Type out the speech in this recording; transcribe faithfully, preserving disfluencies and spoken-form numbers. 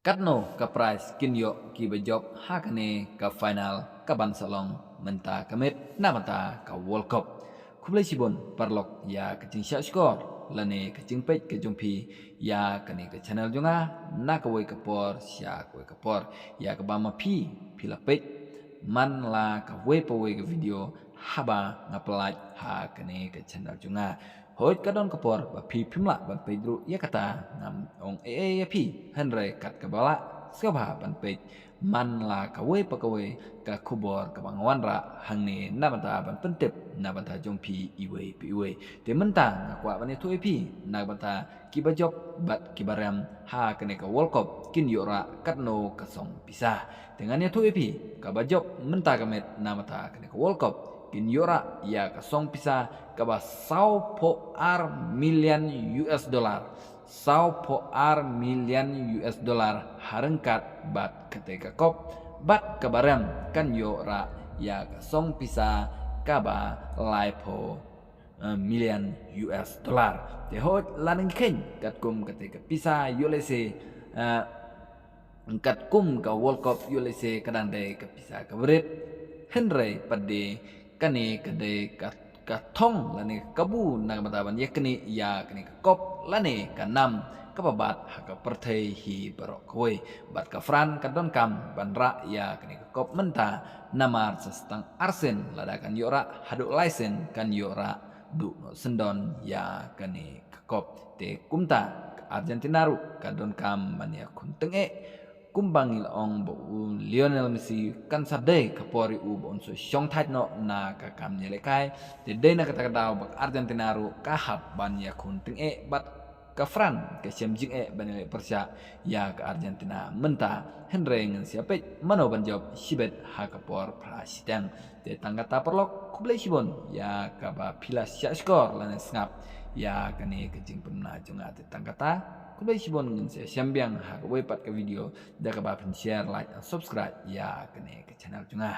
Katno ka prize kin ïoh kiba jop ha kane ka final kaban sa long mynta ka miet na bynta ka World Cup. Khublei shibun paralok ïa ka jingshah shkor lane ka jingpeit ka jong phi ïa kane ka channel jong nga na kawei ka por sha kawei ka por, ïa kaba ma phi phi la peit man la kawei pa kawei ka video haba nga pyllait ha kane ka channel jong nga. Hooid, ka don ka por ba phi phim lah ban peit ruh ïa kata, ngam ong ei ei ïa phi, hynrei kat kaba lah sngewbha ban peit man la kawei pa kawei ka khubor kaba nga wanrah hangne na bynta ban pyntip na bynta jong phi iwei pa iwei. Te mynta nga kwah ban ïathuh ïa phi na bynta kiba jop bad kiba rem ha kane ka World Cup kin ïoh rah katno ka song pisa. Te ngan ïathuh ïa phi, kaba jop mynta ka miet na bynta kane ka World Cup kin ïoh rah ïa ka song pisa kaba saw phew ar million U S dollar. Saw phew ar million U S dollar ha ryngkat bad kata ka kop, bad kaba rem kan ïoh rah ïa ka song pisa kaba lai phew, eh, million U S dollar. Te hooid, la nang kheiñ katkum kata ka pisa ïoh lehse, eh, katkum ka World Cup ïoh lehse ka dang dei ka pisa kaba rit, hynrei pat de kane ka dei ka, ka thong lane ka kabu na ka bynta ban ïaknieh ïa kane ka kop lane ka nam kaba bat ha ka pyrthei hi baroh kawei. Bad ka France ka donkam ban rah ïa kane ka kop mynta, namar sa tang arsien lada kan ïoh rah, haduh laisien kan ïoh rah duh noh syndon ïa kane ka kop. Te kumta ka Argentina ruh ka donkam ban ïakhun tyngeh, kumba ngi la ong ba u Lionel Messi kan sa dei ka por ïa u ba un sa shong thait noh na ka kam ïalehkai. Te dei na kata ka daw ba ka Argentina ruh ka hap ban ïakhun tyngeh bad ka France ka shem jingeh ban ïaleh pyrshah ïa ka Argentina mynta, hynrei ngin sa ïa peit mano ban jop shibit ha ka por phra shiteng. Te tang kata paralok, khublei shibun ïa kaba phi la shah shkor lane sngap ïa kane ka jingpynbna jong nga. Te tang kata, khublei shibun, ngin sa ïashem biang ha kawei pat ka video da kaba phin share, like and subscribe ïa kane ka channel jong nga.